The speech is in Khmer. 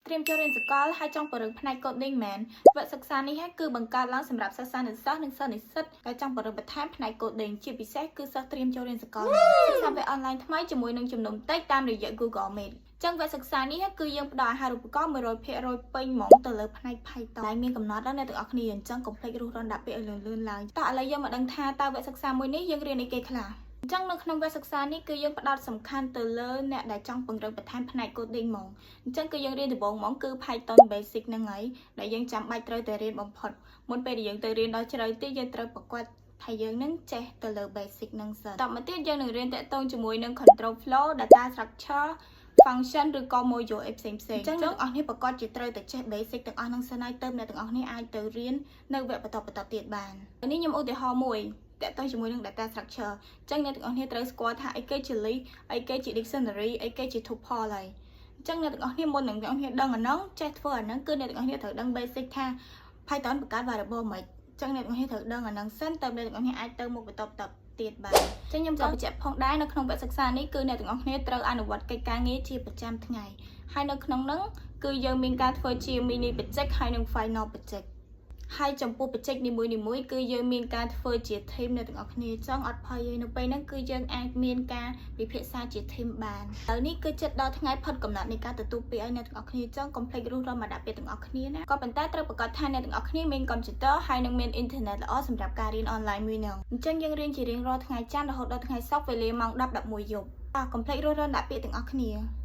ត្រៀមចូលរៀនសកលហើយចង់ពង្រឹងផ្នែក coding មែនវគ្គសិក្សានេះហើយគឺបង្កើតឡើងសម្រាប់សិស្សានុសិស្សនិងសិស្សនិស្សិតដែលចង់ពង្រឹងបន្ថែមផ្នែក coding ជាពិសេសគឺសិស្សត្រៀមចូលរៀនសកលសិក្សាវគ្គអនឡាញថ្មីជាមួយនឹងជំនុំតិចតាមរយៈ Google Meet ចឹងវគ្គសិក្សានេះគឺយើងផ្ដល់អាហារូបករណ៍100%ពេញហ្មងទៅលើផ្នែក Python ដែលមានកំណត់ដល់អ្នកទាំងអស់គ្នាអញ្ចឹងកុំភ្លេចរុះរាន់ដាក់ពាក្យឲ្យលឿនៗឡើងតោះឥឡូវយើងមកដឹងថាតើវគ្គសិក្សាមួយនេះយើងរៀនអីគេខ្លះអញ្ចឹងនៅក្នុងវគ្គសិក្សានេះគឺយើងផ្ដោតសំខាន់ទៅលើអ្នកដែលចង់ពង្រឹងបន្ថែមផ្នែក coding ហ្មងអញ្ចឹងគឺយើងរៀនដំបូងហ្មងគឺ Python basic ហ្នឹងហើយដែលយើងចាំបាច់ត្រូវតែរៀនបំផុតមុនពេលដែលយើងទៅរៀនដល់ជ្រៅទៀតយើងត្រូវប្រកាសថាយើងនឹងចេះទៅលើ basic ហ្នឹងសិនតមកទៀតយើងនឹងរៀនតាក់ទងជាមួយនឹង control flow, data structure, function ឬក៏ module អីផ្សេងផ្សេងអញ្ចឹងអ្នកទាំងអស់គ្នាប្រកាសជាត្រូវតែចេះ basic ទាំងអស់ហ្នឹងសិនហើយទៅអ្នកទាំងអស់គ្នាអាចទៅរៀននៅវគ្គបន្តបន្តទៀតបាននេះខ្ញុំឧទាហរណ៍មួយតាក់ទងជាមួយនឹង data structure អញ្ចឹងអ្នកទាំងអស់គ្នាត្រូវស្គាល់ថាអីគេជា list អីគេជា dictionary អីគេជា tuple ហើយអញ្ចឹងអ្នកទាំងអស់គ្នាមុននឹងអ្នកទាំងអស់គ្នាដឹងអាហ្នឹងចេះធ្វើអាហ្នឹងគឺអ្នកទាំងអស់គ្នាត្រូវដឹង basic ថា Python បង្កើត variable មិនអញ្ចឹងអ្នកទាំងអស់គ្នាត្រូវដឹងអាហ្នឹងសិនទៅអ្នកទាំងអស់គ្នាអាចទៅមុខបន្តបន្តទៀតបានចឹងខ្ញុំក៏បញ្ជាក់ផងដែរនៅក្នុងវគ្គសិក្សានេះគឺអ្នកទាំងអស់គ្នាត្រូវអនុវត្តកិច្ចការងារជាប្រចាំថ្ងៃហើយនៅក្នុងហ្នឹងគឺយើងមានការធ្វើជា mini project ហើយនិង final project ហើយចំពោះ project នីមួយៗគឺយើងមានការធ្វើជា team អ្នកទាំងអស់គ្នាចង់អត់ភ័យទេនៅពេលហ្នឹងគឺយើងអាចមានការពិភាក្សាជា team បានហើយនេះគឺចិត្តដល់ថ្ងៃផុតកំណត់នៃការទទួលពាក្យឲ្យអ្នកទាំងអស់គ្នាចង់កុំភ្លេចរុះរាន់មកដាក់ពាក្យទាំងអស់គ្នាណាក៏ប៉ុន្តែត្រូវប្រកាសថាអ្នកទាំងអស់គ្នាមានកុំព្យូទ័រហើយនឹងមានអ៊ីនធឺណិតល្អសម្រាប់ការរៀនអនឡាញមួយហ្នឹងអញ្ចឹងយើងរៀនជារៀងរាល់ថ្ងៃច័ន្ទរហូតដល់ថ្ងៃសុក្រវេលាម៉ោង10 11យប់អរកុំភ្លេចរុះរាន់ដាក់ពាក្យទាំងអស់គ្នា។